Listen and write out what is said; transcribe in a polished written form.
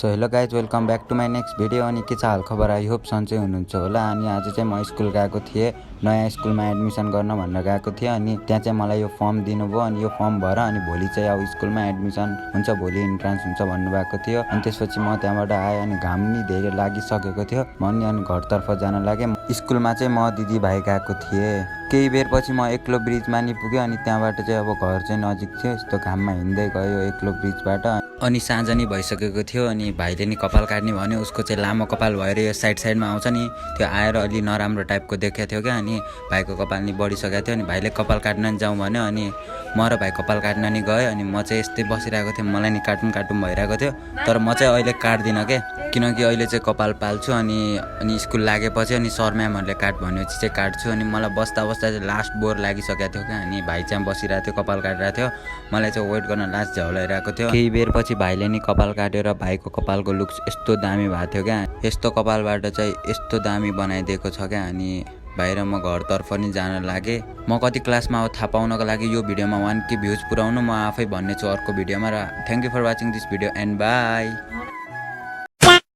So hello guys welcome back to my next video. अनि के छ हाल खबर? आई होप सन्चै हुनुहुन्छ होला। अनि आज चाहिँ म स्कुल गएको थिएँ, नयाँ स्कुलमा एडमिसन गर्न भनेर गएको थिएँ। अनि त्यहाँ चाहिँ मलाई यो फर्म दिनुभयो। अनि यो फर्म भर अनि भोलि चाहिँ अब स्कुलमा एडमिसन हुन्छ, भोलि इन्ट्रान्स हुन्छ भन्नुभएको थियो। अनि त्यसपछि म त्यहाँबाट आएँ अनि घाम नि धेरै लागिसकेको थियो। म अनि घरतर्फ जान लागेँ। स्कुलमा चाहिँ म दिदी भाइ गएको थिएँ। केही बेरपछि म एक्लो ब्रिजमा नि पुगेँ। अनि त्यहाँबाट चाहिँ अब घर चाहिँ नजिक थियो, यस्तो घाममा हिँड्दै गयो एक्लो ब्रिजबाट। अनि साँझ नि भइसकेको थियो। अनि भाइले नि कपाल काट्ने भन्यो, उसको चाहिँ लामो कपाल भएर यो साइडमा आउँछ नि, त्यो आएर अलि नराम्रो टाइपको देखेको थियो क्या। अनि भाइको कपाल नि बढिसकेको थियो। अनि भाइले कपाल काट्न नि जाउँ भन्यो। अनि म र भाइ कपाल काट्न नि गयो। अनि म चाहिँ यस्तै बसिरहेको थिएँ, मलाई नि काटौँ भइरहेको थियो। तर म चाहिँ अहिले काट्दिनँ क्या, किनकि अहिले चाहिँ कपाल पाल्छु। अनि स्कुल लागेपछि अनि सर म्यामहरूले काट भनेपछि चाहिँ काट्छु। अनि मलाई बस्दा चाहिँ लास्ट बोर लागिसकेको थियो क्या। अनि भाइ चाहिँ बसिरहेको थियो, कपाल काटिरहेको थियो। मलाई चाहिँ वेट गर्न लास्ट झ्याउलाइरहेको थियो। केही बेरपछि भाइले नि कपाल काटेर भाइको कपालको लुक्स यस्तो दामी भएको थियो क्या। यस्तो कपालबाट चाहिँ यस्तो दामी बनाइदिएको छ क्या। अनि भाइ र म घरतर्फ नि जान लागेँ। म कति क्लासमा हो थाहा पाउनको लागि यो भिडियोमा 1K भ्युज पुऱ्याउनु म आफै भन्ने छु अर्को भिडियोमा। र thank you for watching this video and by.